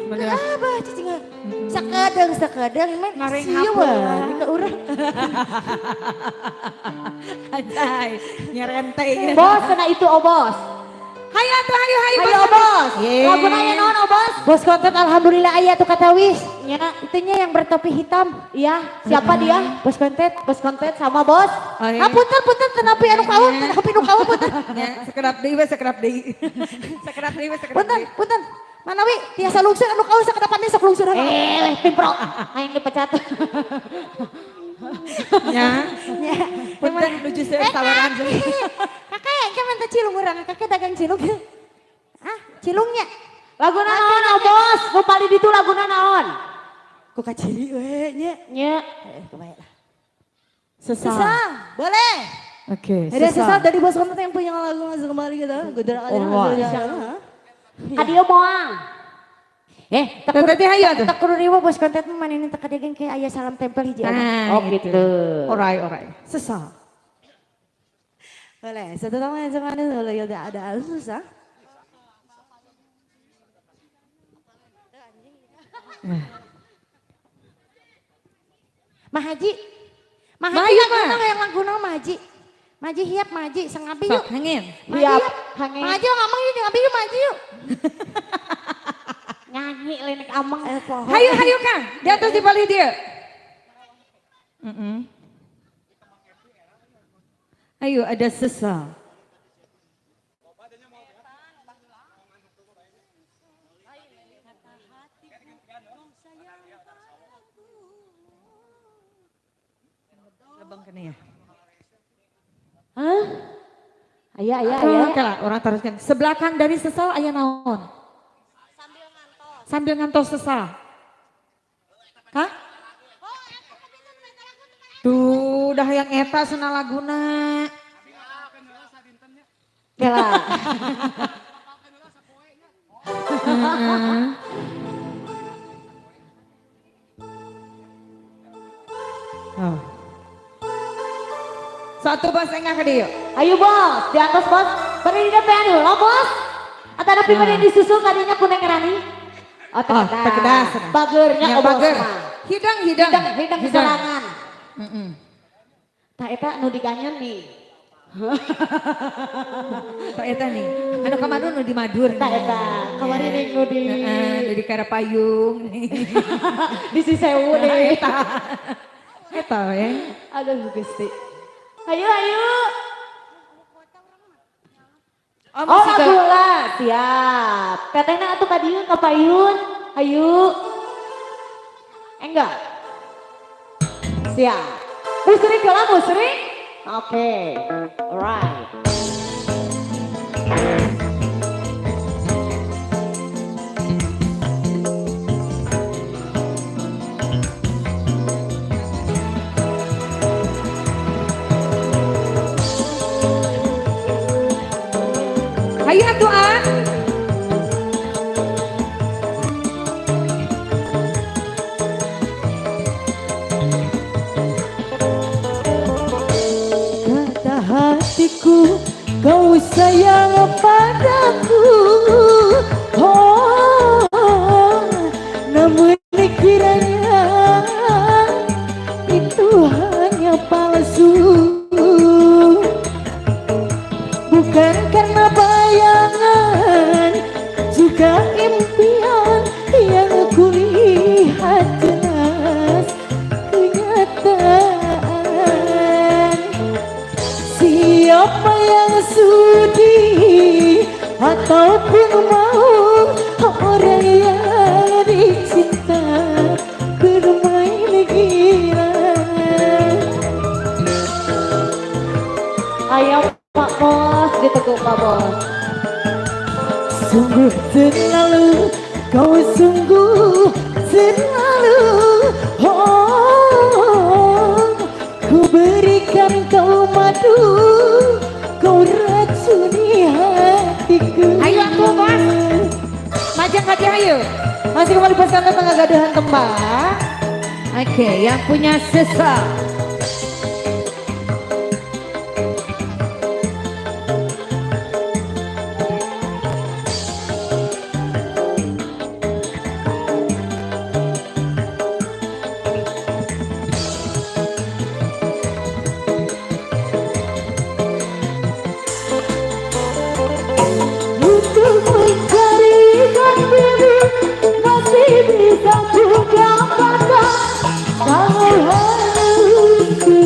Apa cicing? Sakedeung sakedeung men sieu we ka urang. Anjay, nyerente. Bos cenah itu oh bos. Hayu atuh hayu hayu hayu bos. Laguna aya naon oh bos? Bos konten alhamdulillah aya tuh kata wis. Nya, itunya yang bertopi hitam. Iya, siapa dia? Bos konten, bos konten sama bos. Ah punten punten tenapi anu kawu, tenapi nu kawu punten. Nya, sekedap deui we sekedap deui. Sekedap deui we sekedap Punten, punten. Manawi tiasa lungsur anu kawu sakedapan sok lungsur. Eh, pimpro. Hayang dipecat. Nya, nya. Punten nuju tawaran. Kakek engke minta cilung urang, kakek dagang cilung. Ah, cilungnya. Laguna naon oh bos? Nu paling ditu laguna naon? Ku kacili we nya. Nya. Kumaha lah. Sesal. Sesal, boleh. Oke, okay, sesal. Sesal dari bos konten yang punya lagu masuk kembali gitu. Gudra Ka dieu moal. Eh, tadi hayu atuh. Tak kudu riweuh bos konten mah manehna teh kadegan ke aya salam tempel hiji. Oh gitu. Orai orai. Sesal. Boleh, satu tangan yang mana boleh ada susah. Mahaji, Mahaji yang lagu naon Mahaji, Mahaji hiap Mahaji sengapi yuk. Hangin. Hiap, hangin. Mahaji ngomong yuk ngapi yuk Mahaji yuk. Nyanyi lenek ameng. Hayu hayu Kang, di atas di palih dia. Ayo ada sesal. Lebang kena ya. Hah? Aya aya aya. Oke lah, orang teruskan. Sebelakang dari sesal aya naon? Sambil ngantos. Sambil ngantos sesal. Hah? Tuh, udah yang eta sena laguna. Kela. Oh. Satu bos engah ke dia. Ayo bos, di atas bos. Beri di depan heula bos. Atau ada pribadi disusul kadinya ku Neng Rani. Oh, tekedas. Bagernya oh bos. Hidang hidang. Hidang hidang serangan. Tah eta nu diganyen nih. Tah eta nih. Anu kamadu nu di Madur. Tah eta. Kamari nih nu di nu di Karapayung nih. Di Sisewu nih. Eta. Eta we. Aduh Gusti. Ayo ayo. Oh, lagu lah, siap. Tetehna atuh ka dieu ka payun. Ayo. Enggak. Siap. Musrik lah musrik. Oke. Alright. Ayo atuh ah. Kata hatiku kau sayang padaku, oh, namun kiranya itu hanya palsu. Bukan karena bayangan, juga impian yang kulihat jelas kenyataan. Siapa yang sudi Kau sungguh selalu, oh, ku berikan kau madu, kau racuni hatiku. Ayo atuh bos. Majang ka dieu ayo. Masih kembali bersama pengagaduhan tembang. Oke, yang punya sesal. Untuk mencari gantimu masih bisa ku dapatkan. Kalau harus ku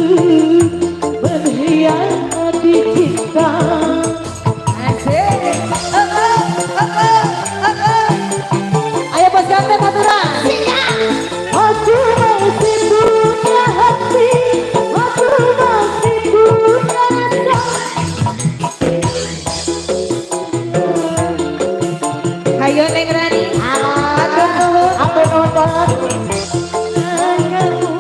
mengkhianati cinta. Asik. Oh, oh, oh, oh, oh, oh. Ayo bos ganten aturan. Aku masih punya hati, aku masih punya rasa. Hayo Neng Rani. Atur nuhun. Atur nuhun banget. Kamu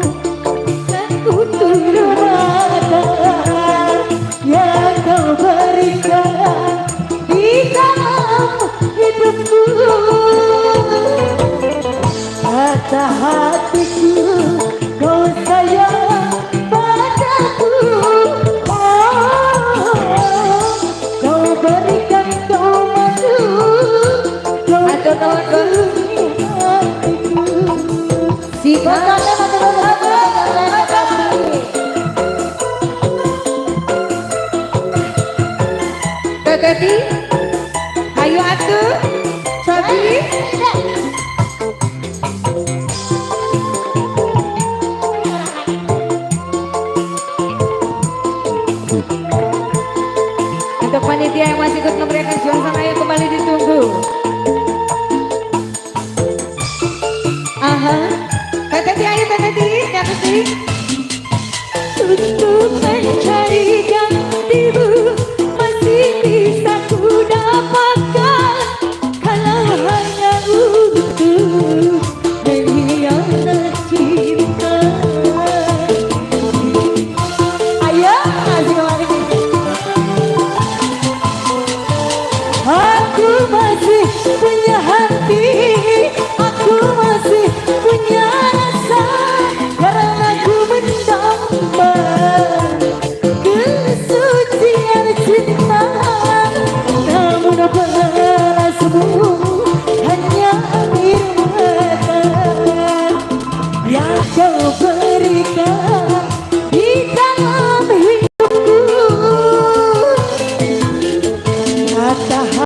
sekutu mata yang kau berikan di dalam hidupku. Kata hatiku kau sayang padaku. Oh, kau berikan kau madu, kau Atur nuhun, Bos. racuni hatiku. Si Bos ganten, atur nuhun, bos ganten, abdi. Teteti. Hayo atuh. Cobi. Untuk panitia yang masih ikut memberikan suasana, ayo kembali ditunggu. Aha. Teteti ayo Teteti, nyakuti.